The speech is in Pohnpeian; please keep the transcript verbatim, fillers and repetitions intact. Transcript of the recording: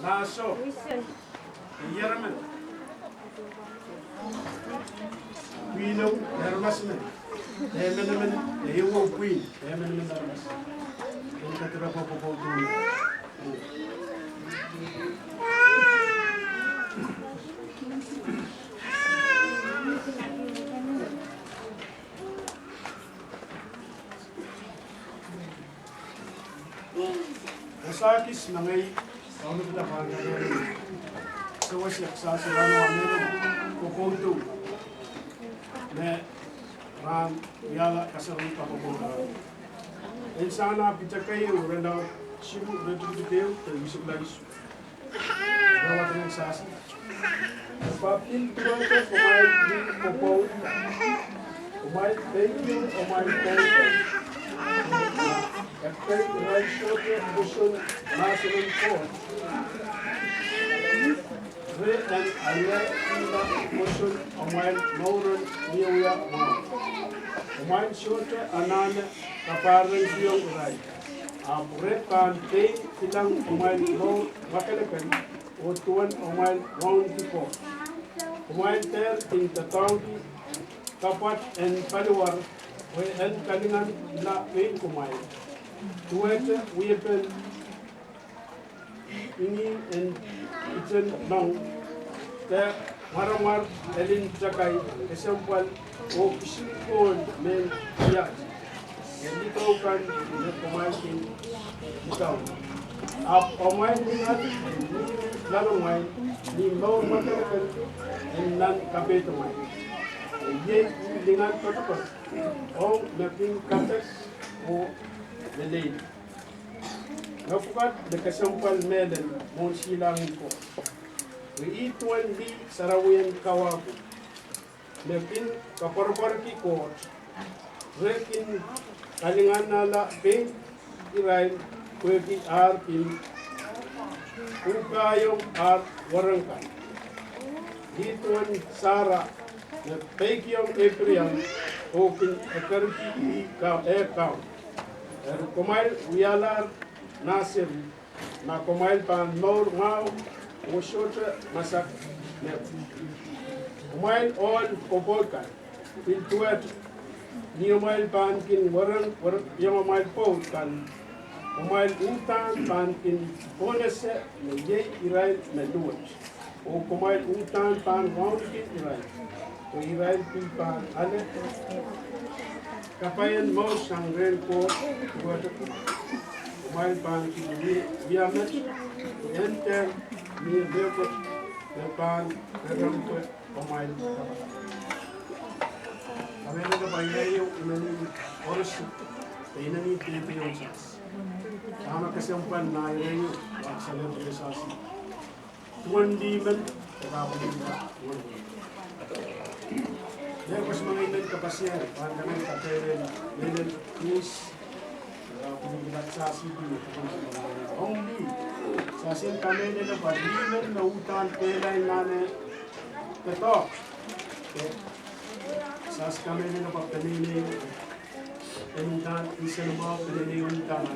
Ahso. Ieremen. Pwihno, aramas men. Emenemen, ehu pwihn, emenemen aramas. En ketido pwe kokohdo. Wasa kis me ngehi kaunopada pahn kamehlele sewese sasi rahn wet me kokohdo me rahn wiahla kasarawih kokohdo. En sang nan Piter keieu, irelaud siluh, iretikitik ehu de isuh kilakisu. Wadek sasi. Pwe pil duwehte kumwail lih pwopwoud, kumwail peikiong amwail pweipwei. Ekei irail sohte pwoson mahsen en Koht, re en alehkihla pwoson amwail mouren wiewia mwahu. Kumwail sohte anahne kapahrengkihong irail. Ahpw re pahn pein kilang amwail mour mwakelekel oh duwen amwail wauneki Koht. Kumwail dehr kin doadoahngki kapwat en paliwar, pwe en kalinganla pein kumwail. Duwehte wiepen ingin en iten nohng, de mwaramwar elin takai, kesempwal oh kisin kohl mehn iat, de likou kan me kumwail kin likou. Ahpw amwail lingan en mihmi loalomwail ni mour mwakelekel en nan kapehdamwail. Iei lingan poatopoat ong me kin kadek oh leleidi. Mepwukat me kesempwal mehlel mwohn silangin Koht. Pwe ih duwen lih sarawien kawauko me kin koapworopworki Koht. Re kin kalinganahla pein irail pwehki ar kin uhkaiong ar wereng kan. Ih duwen Sara me peikiong Eipraam oh kin ekerki ih ka, eh, kaun. Eri kumwail wialahr nah seri, ma kumwail pahn mour mwahu oh sohte masak mepwukat. Kumwail ohl pwopwoud kan, pil duwehte ni amwail pahn kin wereng, werengiong amwail pwoud kan, kumwail uhdahn pahn kin pohnese me iei irail me luwet. Oh kumwail uhdahn pahn wauneki irail, pwe irail pil pahn ale kapai en mour sang rehn Koht. Duwehte kumwail pahn kin wia, wia met, en dehr mie mehkot me pahn rerempe amwail kapakap. Kamehlele pwe iei inenen koaros, inenen peipeiohng sas. Dahme kesempwal nah ireiu, wa sale pwe sas duwen lih men, e kapwaiada. Mehkot me ngehi men kapasier, pahn kamehlele, mehlel kis, e kapwaiada sasi pil. Ong lih, sasi en kamehlele pwe lih men me uhdahn pehlail nan eh doadoahk. Sasi kamehlele pwe peneinei, en uhdahn nsenamwahu, peneinei uhdahn